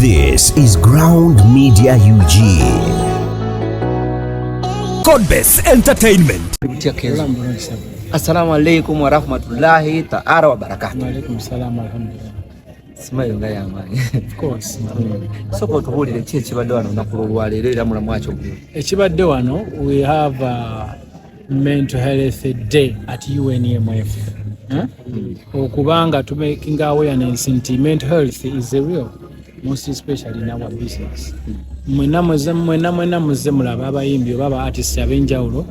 This is Ground Media UG. Codebase Entertainment. Assalamu alaikum warahmatullahi taala wabarakatuh. Waalaikum salaam, alhamdulillah. Simayo nga yamaanyi. Of course. Sooka otubuulire ki ekibadde wano olunaku lwolwaleero era mulamu akyo? Ekibadde wano, we have a mental health day at UNMF. Eh? Okubanga tu making awareness nti mental health is a real, most especially in our business. Mwenna muze, mwenna mwenna muze mulaba abayimbi oba aba artists ab'enjawulo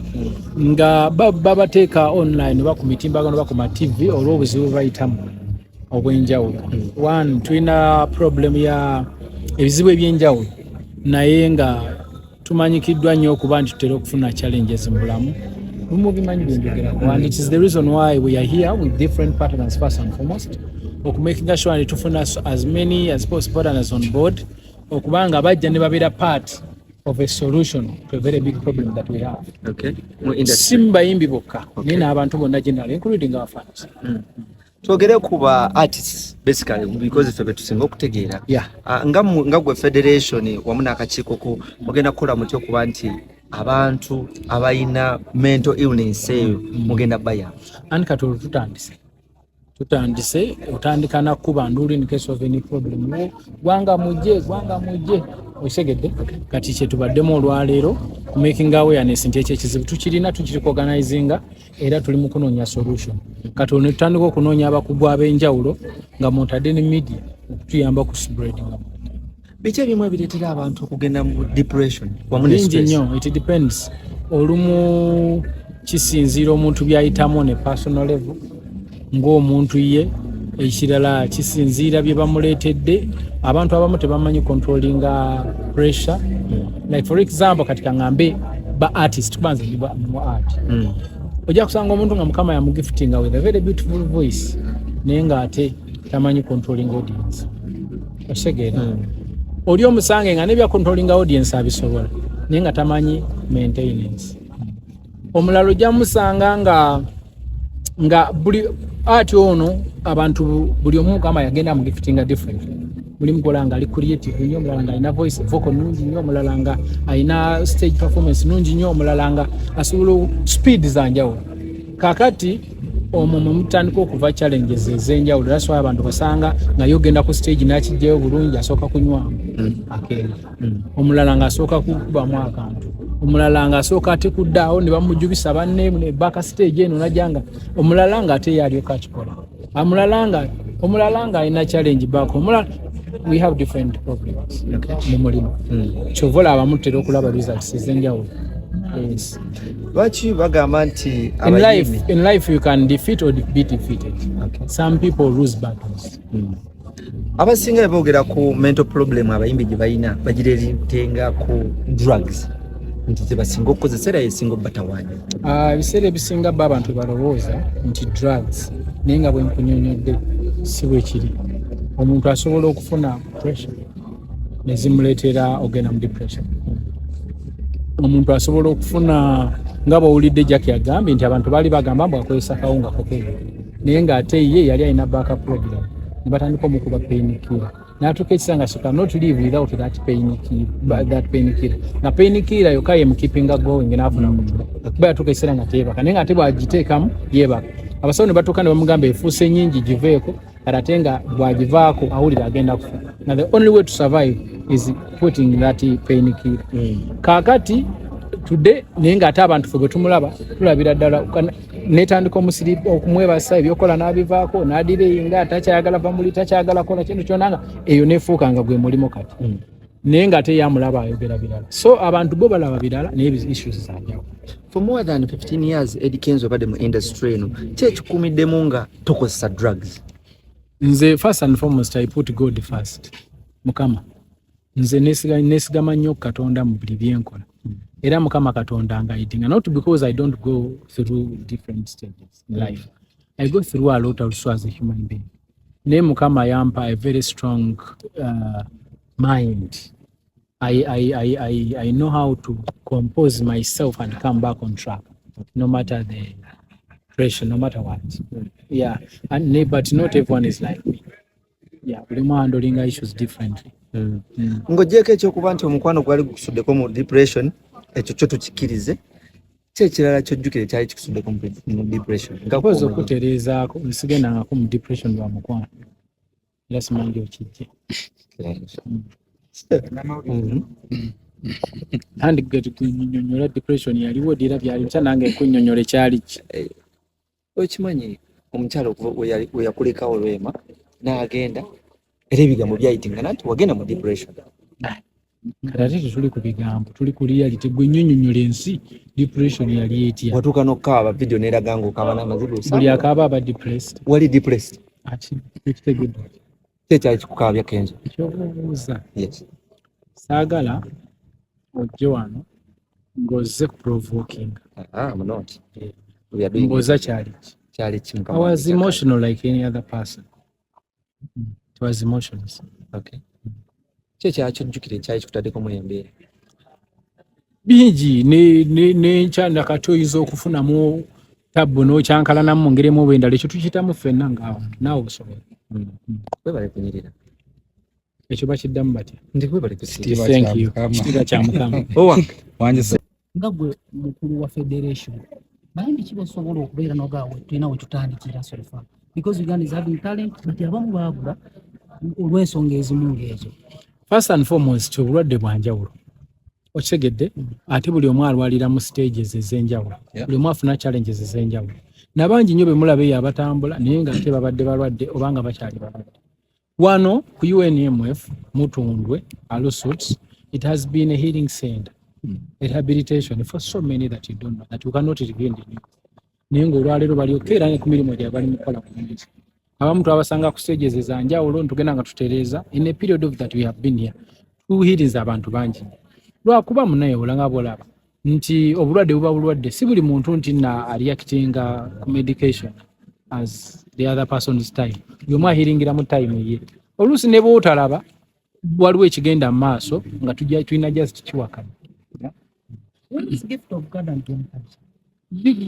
nga babateeka online oba ku mitimbagano oba ku ma TV olw'obuzibu bwe bayitamu obw'enjawulo. One, tulina problem ya ebizibu ebyenjawulo, naye nga tumanyikiddwa nnyo okuba nti tutera okufuna challenges mu bulamu. Mubimanyi byenjogerako, and it is the reason why we are here with different partners, first and foremost okumakinga sure nti tufuna as many as possible partners on board, okubanga bajja ne babeera part of a solution to a very big problem that we have. Okay. Mu industry. Si mu bayimbi bokka, naye n'abantu bonna general, including our fans. Twogere ku ba artists basically, because ffe betusinga okutegeera. Ah, nga gwe federation wamu n'akakiiko ko, mugenda kukola mutya okuba nti abantu abalina mental illness eyo mugenda bayamba? Anti kati olwo tutandise otandika nakuba nduulu in case of any problem. Wo, gwanga mujje, gwanga mujje, okitegedde? Kati kyetubaddemu olwaleero ku making awareness nti ekyo ekizibu tukirina, tukiri organizinga, era tuli mu kunoonya solution. Kati olwo ne tutandika okunoonya abakugu ab'enjawulo nga mwotadde ne media okutuyamba ku spreading. Biki ebimu ebireetera abantu okugenda mu depression wamu ne Bingi stress? nnyo. It depends. Olumu kisinziira omuntu byayitamu ne personal level ng'omuntu ye. Ekirala kisinziira bye bamuleetedde. Abantu abamu tebamanyi controllinga pressure. Like for example, kati kaŋŋambe ba artist, kuba nze ndi mu art, ojja kusanga omuntu nga Mukama yamugiftinga with a very beautiful voice, naye ng'ate tamanyi controlling audience, okitegeera? Oli omusange nga nebya controlling audience abisobola, naye nga tamanyi maintenance. Omulala ojja musanga nga buli ati ono abantu buli omu Mukama yagenda amugiftinga differently. Mulimu gola nga ali creative nnyo, omulala nga alina voice vocal nungi nnyo, omulala nga alina stage performance nungi nnyo, omulala nga asobola speed zanjawulo. Kakati omwo mwe mutandika okuva challenges ez'enjawulo. That's why abantu basanga nga yogenda ku stage n'akijjayo bulungi, asooka kunywamu akeera, omulala ng'asooka kukubamu akantu, omulala ng'asooka ate kuddaawo ne bamujubisa banne ne baka stage eno najja, nga omulala ng'ate ye alyoka akikola, omulala ng'alina challenge back, omulala. We have different problems mu mulimu, kyova olaba mutera okulaba results ez'enjawulo, yes. Lwaki bagamba nti In life, abayimbi in life you can defeat or be defeated. Some people lose battles. Abasinga boogera ku mental problem abayimbi gye balina, bagirelatinga ku drugs nti zebasinga okukozesa era yesinga obatawaanya. Ah, ebiseera ebisinga bo abantu balowooza nti drugs, naye nga bwe nkunyonyodde si bwe kiri. Omuntu asobola okufuna pressure nezimuleetera ogenda mu depression. Omuntu asobola okufuna, nga bwowulidde Jack yagambye nti abantu baali bagamba mbu akozesa kawunga cocaine, naye ng'ate ye yali alina backup program, ne batandika omukuba painkiller, n'atuuka ekisa nga she cannot live without that painkiller, that painkiller, nga painkiller yokka ye mukeepinga going, n'afuna kutulo, kuba yatuuka ekiseera nga teyeebaka, naye ng'ate bw'agiteekamu yeebaka. Abasawo ne batuuka ne bamugamba efuuse nnyingi, giveeko. Kati ate nga bw'agivaako awulira agenda kufa, nga the only way to survive is putting that painkiller. Kaakati today, naye ng'ate abantu fe bwe tumulaba tulabira ddala netandika omusiri okumwebasa ebyokola n'abivaako n'adireyinga, takyayagala vamuli, takyagala kola kintu kyonna, nga eyo nefuuka nga gwe mulimu kati, naye ng'ate yamulaba ayogera birala. So abantu bo balaba birala, naye issues zanjawulo. For more than 15 years Eddie Kenzo obadde mu industry eno, ki ekikuumiddemu nga tokozesa drugs? Nze first and foremost I put God first. Mukama, nze nesigama nnyo Katonda mu buli byenkola, era Mukama Katonda nguidinga, not because I don't go through different stages in life. I go through a lot also as a human being, naye Mukama yampa a very strong mind. I know how to compose myself and come back on track no matter the pressure, no matter what, yeah. And, but not everyone is like me, yeah. Buli omu handlinga issues differently. Ng'ogyeko ekyokuba nti omukwano gwali gukusuddeko mu depression, ekyo kyo tukikkirize, ki ekirala kyojjukire kyali kikusuddeko mu depression? Nga Mpozi gwe omanyi. Okutereezaako, nsigendangako mu depression lwa mukwano, era simanyi okijje. Andi kunyonyola depression yaliwo ddi era byali bitya, nange nkunnyonnyola ekyali ki. Okimanyi omukyala okuva we yakulekawo Rema n'agenda, era ebigambo byayitingana nti wagenda mu depression. Kati ate tetuli ku bigambo, tuli ku reality. Gwe nnyonnyonnyola ensi depression yali etya. Watuuka n'okukaaba, video n'eraga ng'okaaba n'amaziga. Buli Osanga akaaba aba depressed? Wali depressed? Ati ekitegedde? Ki ekyali kikukaabya, Kenzo? Ekyobuuza? Yes. Saagala ojje wano ng'ozze kuprovoking. Ah, I'm not. We are doing Mbuuza kyali ki. Kyali ki, mukama I was wange? emotional like any other person. It was emotions. Okay. Ki ekyali kyojjukira ekyali kikutaddeko mu embeera? Bingi nenkya nakati oyinza okufunamu tabbu n'okyankalanamu mu ngeri emu oba endala. Ekyo tukiyitamu ffenna ng'abantu, naawe osobola. Webale kunyirira. Ekyo bakiddamu batya? Ndi webale kusiima. Thank you. Kitiibwa kya Mukama. Owa Wangi. Nga gwe mukulu wa federation, bayimbi ki bosobola okubeera nogaawe tulina we tutandikira so far? Because Uganda is having talent, but abamu baabula olw'ensonga ezimu ng'ezo. First and foremost, obulwadde bwa njawulo, okitegedde? Ate buli omu alwalira mu stages ez'enjawulo. Buli omu afuna challenges ez'enjawulo. Nabangi nnyo bemulaba eyo abatambula, naye nga ate babadde balwadde oba nga bakyali balwadde. Wano ku UNMF Mutundwe Alusuits, it has been a healing center, a rehabilitation for so many that you don't know, that you cannot reveal in the news, naye ng'olwaleero balyoka era ne ku mirimu gyabwe bali mu kukola bulungi. Abamu twabasanga ku stages ezanjawulo, ntugenda nga tutereeza. In a period of that we have been here, tuwuliriza abantu bangi, lwakuba munaye olanga bwolaba nti obulwadde buba bulwadde, si buli muntu nti na areactinga ku medication as the other person's time. Buli omu ahealingira mu time ye. Oluusi ne bwotalaba waliwo ekigenda mu maaso nga tulina just kiwakana. What is Gift of God and Jam Culture?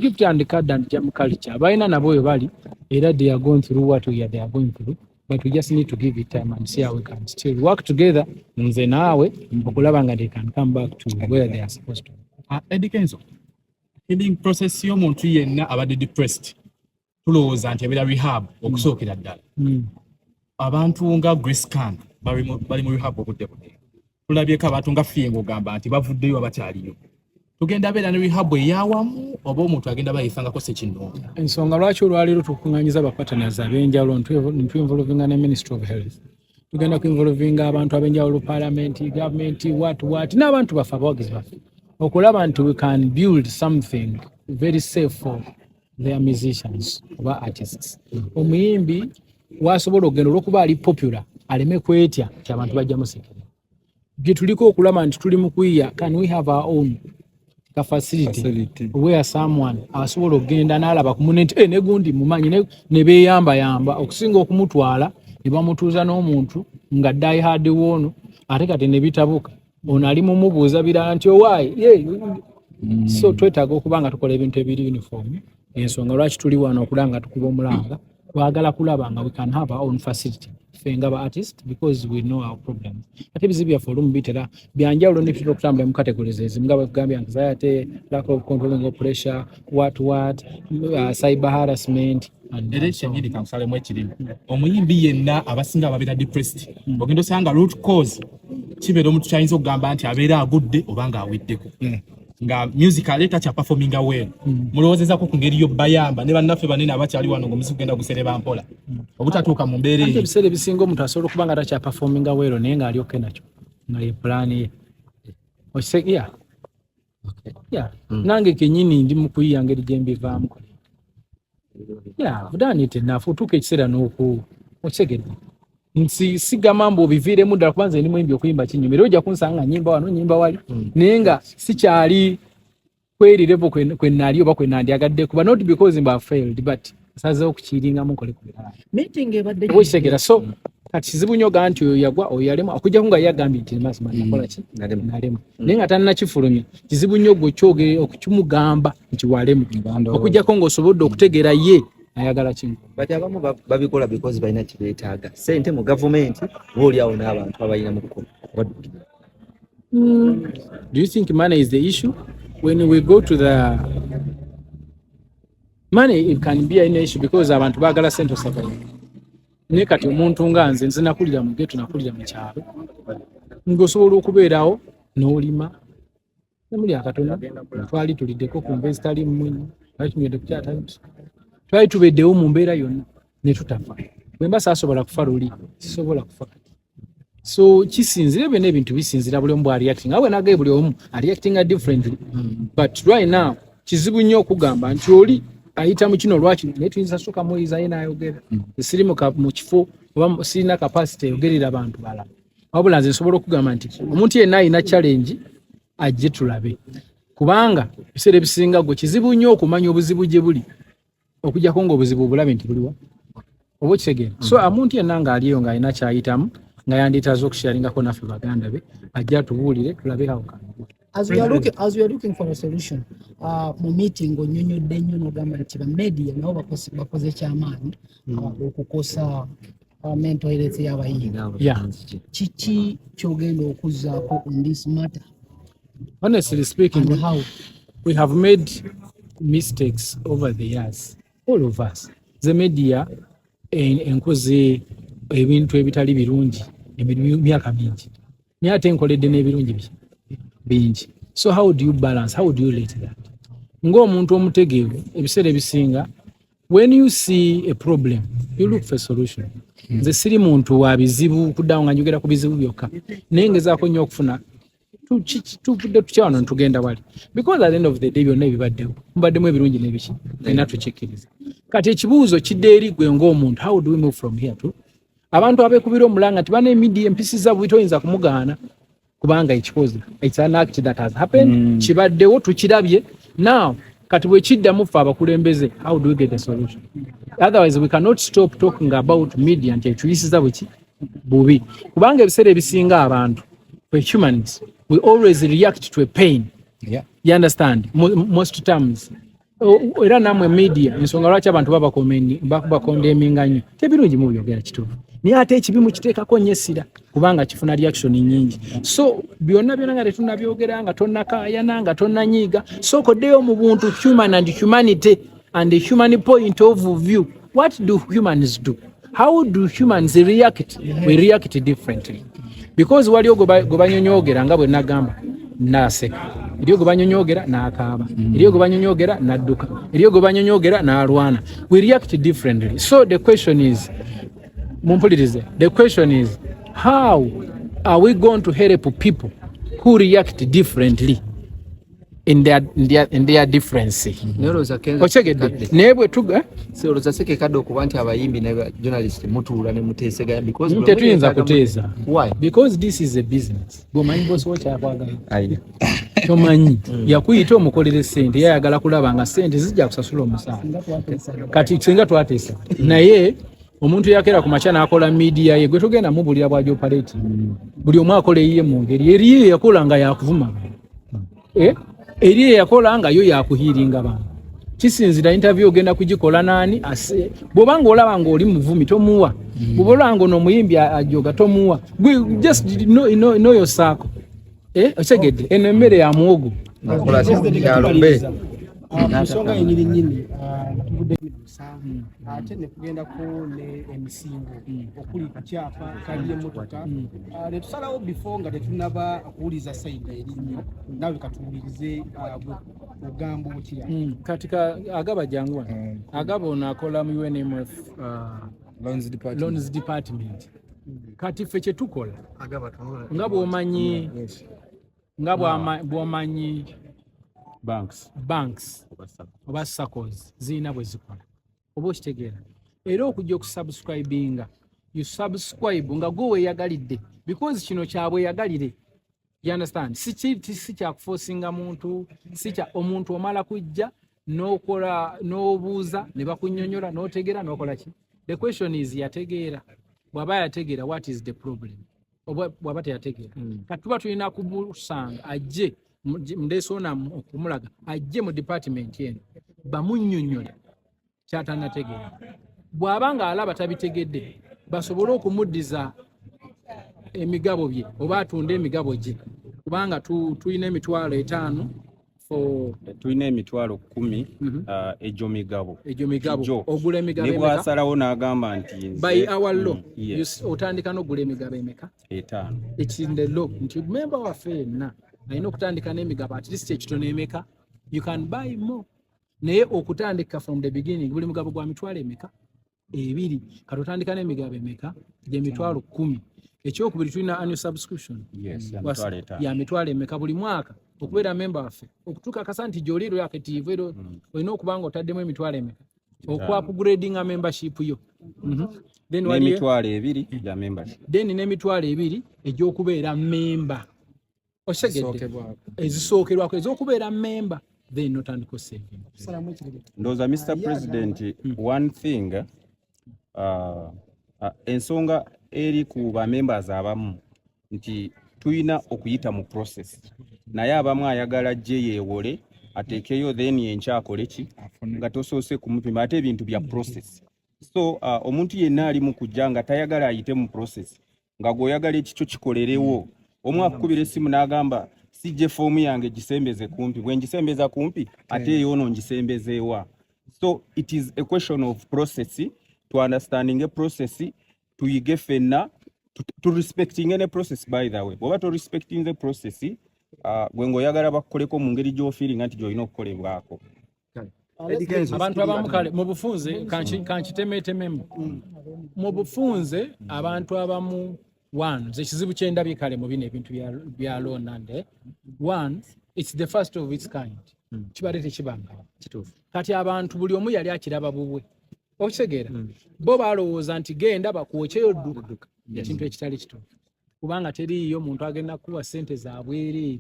Gift and Card and Jam Culture balina nabo we bali, era they are going through what we are, they are going through, but we just need to give it time and see how we can still work together, nze naawe, okulaba nga they can come back to where they are supposed to. Eddie Kenzo, healing process y'omuntu yenna abadde depressed, tulowooza nti ebeera rehab okusookera ddala. Abantu nga Grace Khan bali mu rehab obudde buno. Tulabyeko abantu nga Fie ng'ogamba nti bavuddeyo, abakyaliyo. Tugenda beera ne rehab eyawamu oba omuntu agenda bayifangako sekinnoomu? Ensonga lwaki olwaleero tukuŋŋanyiza bapartners ab'enjawulo, ntuinvolvinga ne Ministry of Health, tugenda kuinvolvinga abantu ab'enjawulo, parliament, government, what what, n'abantu baffe, abawagizi baffe, okulaba nti we can build something very safe for their musicians oba artists. Omuyimbi wasobola okugenda olwokuba ali popular aleme kwetya nti abantu bajja musekerera. Bye tuliko okulaba nti tuli mu kuyiya, can we have our own ka facility, Facility. where someone asobola okugenda n'alaba ku munne nti, "Eh, ne gundi mumanyi," ne beeyambayamba okusinga okumutwala ne bamutuuza n'omuntu nga die hard woono, ate kati ne bitabuka, ono ali mumubuuza birala nti owaayi ye. So twetaaga okuba nga tukola ebintu ebiri uniform. Ensonga lwaki tuli wano okulaba nga tukuba omulanga, twagala kulaba nga we can have our own facility ffe nga ba artist, because we know our problems. Ate ebizibu byaffe olumu bitera byanjawulo ne bitera okutambula mu categories ezimu, nga bwekugambye anxiety, lack of controlling of pressure, what what, cyber harassment and Era and so on. ekyenyini kankusalemu ekirimu, omuyimbi yenna abasinga ababeera depressed, ogenda osanga root cause kibeera omuntu kyayinza okugamba nti abeera agudde oba ng'aweddeko, nga musically takyaperforminga well. Mulowoozezako ku ngeri y'obbayamba ne bannaffe banene abakyali wano ng'omuziki gugenda gusereba mpola obutatuuka mu mbeera Anti eyo? Ebiseera ebisinga omuntu asobola okuba nga takyaperforminga well, naye ng'ali okay nakyo, nga ye pulaani ye. Yeah. Nange kenyini ndi mu kuyiya ngeri gye mbivaamu. Yeah, I've done it enough. Otuuka ekiseera n'oku okitegedde nsi sigamba mbu obiviiremu ddala, kuba nze ndi muyimbi, okuyimba kinyuma, era ojja kunsanga nga nyimba wano, nyimba wali, naye nga sikyali kweri level kwe nali oba kwe nandyagadde kuba, not because mba failed, but nsazeewo okukiringamu nkole ku birala. Meeting ebadde Oba okitegeera? So kati kizibu nnyo gaa nti oyo yagwa, oyo yalema, okujjako nga ye agambye nti mazima nakola ki, nalema, naye nga tannakifulumya. Kizibu nnyo gwe okyogere okukimugamba nti walema, okujjako ng'osobodde okutegeera ye. Ayagala kintu. But abamu babikola because balina kibeetaaga, sente mu gavumenti, oba oliawo n'abantu abalina mu kubaddukira. Do you think money is the issue? When we go to the money, it can be an issue because abantu baagala sente survive. Naye kati omuntu nga nze, nze nakulira mu ghetto, nakulira mu kyalo, ng'osobola okubeerawo n'olima nemuli akatono. Twali tuliddeko ku nva ezitali mmunyu, twali tunywedde ku kyatali, twali tubeddewo mu mbeera yonna ne tutafa. Bwe mba saasobola kufa luli, sisobola kufa kati. So kisinzira, byonna ebintu bisinzira buli omu bw'areacting. Awe nagaye buli omu areactinga differently, but right now kizibu nnyo okugamba nti oli ayita mu kino lwaki, naye tuyinza sooka muyiza ye n'ayogera. Siri mu kifo oba sirina capacity eyogerera bantu balala, wabula nze nsobola okugamba nti omuntu yenna alina challenge ajje tulabe, kubanga ebiseera ebisinga gwe kizibu nnyo okumanya obuzibu gye buli, okujjako ng'obuzibu obulabe nti buliwa oba okitegeera. So omuntu yenna ng'aliyo ng'alina kyayitamu nga yandiitaze okusharingako naffe baganda be, ajje atubuulire tulabe how can we. As we are looking for a solution, mu meeting onyonyodde nnyo n'ogamba nti ba media nabo bakoze kyamaanyi okukosa mental health y'abayimbi. Kiki kyogenda okuzzaako on this matter? Honestly speaking, and how? We have made mistakes over the years, all of us. The media enkoze ebintu ebitali birungi emyaka mingi, naye ate nkoledde n'ebirungi bingi. So how do you balance? How do you rate that ng'omuntu omutegeevu? Ebiseera ebisinga when you see a problem, you look for a solution. Nze siri muntu wa bizibu kuddawo nga njogera ku bizibu byokka, naye ngezaako nnyo okufuna tuvudde tutya wano ntugenda wali, because at the end of the day byonna ebibaddewo mubaddemu ebirungi n'ebiki, fenna tukikkiriza. Kati ekibuuzo kidde eri gwe ng'omuntu: how do we move from here to abantu abeekubira omulanga nti bana media empisiza bubi? Toyinza kumugaana kubanga ekikoze, it's an act that has happened. Kibaddewo, tukirabye. Now kati bwe kiddamu, ffe abakulembeze, how do we get a solution? Otherwise we cannot stop talking about media nti etuyisiza buki bubi, kubanga ebiseera ebisinga abantu, we humans, we always react to a pain. You understand? Most times era namwe media, ensonga lwaki abantu babakondeminga nnyo, tebirungi mubyogera kituufu, naye ate ekibi mukiteekako nnyo essira kubanga kifuna reaction nyingi. So byonna byonna nga tetunabyogera, nga tonnakaayana, nga tonnanyiiga, sooka oddeyo mu buntu, human and humanity and the human point of view. What do humans do? How do humans react? We react differently because waliwo gwe banyonyoogera nga bwe nagamba naseka, eriyo gwe banyonyoogera n'akaaba, eriyo gwe banyonyoogera n'adduka, eriyo gwe banyonyoogera n'alwana. We react differently. So the question is, mumpulirize, the question is, how are we going to help people who react differently in their difference? Naye olowooza Kenzo Okitegedde? Naye bwe tuga Olowooza si kekadde okuba nti abayimbi ne ba journalist mutuula ne muteeseganya? Because buli Tetuyinza omu yeetaaga kuteesa. Why? Because this is a business. Bwomanyi bosi wo kyakwagala, Ayi. tomanyi yakuyita omukolere sente, yayagala kulaba nga sente zijja kusasula omusaala. Kati singa twateesa naye, omuntu yakeera ku makya n'akola media ye, gwe togenda mubulira bw'agy operate. Buli omu akola eyiye mu ngeri eriye yakola nga yakuvuma. Eh? Eriye yakola nga yo yakuhiiringa bantu. Kisinzira interview ogenda kugikola naani. Bw'oba nga olaba ng'oli muvumi, tomuwa. Bw'oba olaba nga ono omuyimbi ajoga, tomuwa. Gwe just know your circle. Eh, okitegedde? Eno emmere ya muwogo. Akola kyalumbe. Ku nsonga yenyini nyini, tuvudde 17 ate ne tugendako ne emisingo okuli kakyapa kali emmotoka. Ne tusalawo before nga tetunaba kuwuliza side erinnyo, naawe katuwulirize, gwe ogamba otya? Kati Agaba, jangu wano. Agaba ono akola mu UNMF Loans department. Loans department. Kati ffe kyetukola, nga bw'omanyi, nga bw'omanyi Banks. Banks oba SACCOs zirina bwe zikola, oba okitegeera? Era okujja okusubscribinga, you subscribe nga gwe weeyagalidde, because kino kyabweyagalire. You understand? Si kyakuforcinga muntu, si kya omuntu. Omala kujja n'okola n'obuuza ne bakunnyonnyola n'otegeera n'okola ki. The question is, yategeera? Bw'aba yategeera, what is the problem? Oba bw'aba teyategeera, kati tuba tulina kumusanga ajje ndeese ono okumulaga, ajje mu department eno bamunnyonnyole. Kyatanategeera, bw'aba nga alaba tabitegedde, basobole okumuddiza emigabo bye oba atunde emigabo gye, kubanga tulina 50,000 for Tulina 10,000 egyo migabo. Egyo migabo. Gyo. Ogula emigabo Ne emeka? bwasalawo n'agamba nti By our law, otandika n'ogula emigabo emeka? Etaano. Ekinde law nti member waffe yenna alina okutandika n'emigabo at least ekitono emeka? You can buy more, naye okutandika from the beginning, buli mugabo gwa mitwalo emeka? Ebiri. Kati otandika n'emigabo emeka? Gye 10,000. Ekyokubiri, tulina annual subscription. Yes, ya 50,000. Ya mitwalo emeka buli mwaka okubeera member waffe? Okutukakasa nti gyoli lwaketiivu era olina okuba nga otaddemu emitwalo emeka okwa-upgradinga membership yo. Then waliyo N'20,000 ya membership. Then n'20,000 egy'okubeera memba, okitegedde? Ezisookerwako ez'okubeera memba, then notandika osaving. Kusalamu ekirebe. Ndowooza, Mr President, one thing, ensonga eri ku bamembers abamu nti tulina okuyita mu process, naye abamu ayagala gye yeewole ateekeyo, then enkya akole ki nga tosoose kumupima, ate ebintu bya process. So omuntu yenna ali mu kujja nga tayagala ayite mu process, nga gw'oyagala ekikyo kikolerewo, omu akukubira essimu n'agamba, "Sijje, foomu yange gisembeze kumpi, bwe ngisembeza kumpi ate eyoono ngisembezeewa?" So it is a question of process, to understanding a process, tuyige ffenna to respecting ne process. By the way, bw'oba to respecting the process, gwe ng'oyagala bakukoleko mu ngeri gy'ofeelinga nti gy'olina okukolebwako. Eddie Kenzo. Abantu abamu, kale mu bufunze kankitemeetememu mu bufunze, abantu abamu, one, nze ekizibu kyendabye kale mu bino ebintu bya loan and one, it's the first of its kind, kibadde tekibangawo. Kati abantu buli omu yali akiraba bubwe, okitegeera? Bo balowooza nti genda bakwokyeyo dduka, ekintu ekitali kituufu, kubanga teriiyo muntu agenda kuwa ssente za bwereere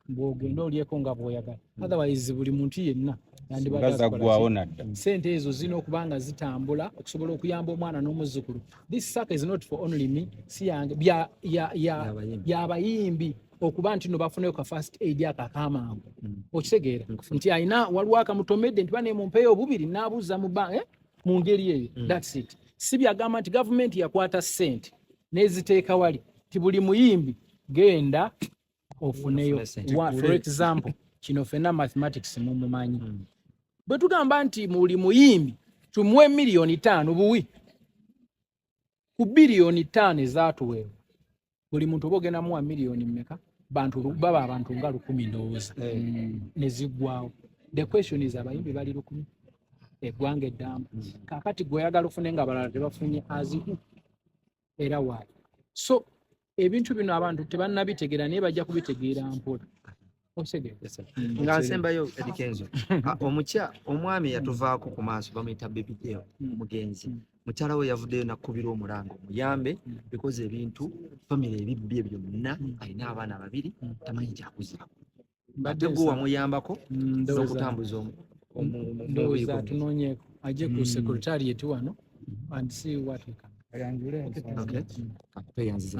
bw'ogenda olyeko nga bw'oyagala. Otherwise buli muntu yenna yandibadde nga azikola zaggwawo ki? Nadda. Sente ezo zirina okuba nga zitambula okusobola okuyamba omwana n'omuzzukulu. This SACCO is not for only me, si yange, Y'abayimbi. Y'abayimbi, okuba nti no bafuneyo ka first aid ako akamangu, okitegeera nti alina waliwo akamutomedde nti bane mumpeeyo obubiri n'abuuza mu bank, eh? Mu ngeri eyo. That's it. Si byagamba nti gavumenti yakwata ssente n'eziteeka wali ti buli muyimbi genda ofuneyo. Ofune ssente. For example, kino ffenna mathematics mumumanyi, bwe tugamba nti buli muyimbi tumuwe 5 miliyoni buwi ku 5 biliyoni ezatuweebwa, buli muntu oba ogenda muwa miliyoni mmeka? Bantu baba abantu nga 1,000 ndowooza ne ziggwawo. The question is, abayimbi bali 1,000 eggwanga eddamba. Kaakati gwe oyagala ofune nga abalala tebafunye azihu era waayo. So ebintu bino abantu tebannabitegeera, naye bajja kubitegeera mpola, okitegeera? Nga nsembayo, Eddie Kenzo, omukya omwami yatuvaako ku maaso bamuyita Baby Deo, omugenzi. Mukyala we yavuddeyo nakkubira omulanga omuyambe because ebintu famire ebibbye byonna, alina abaana babiri, tamanyi kyakuzaako, ate gwe wamuyambako n'okutambuza Ndowooza atunoonyeeko ajje ku secretariat wano and see what we can Okay. Tweyanziza.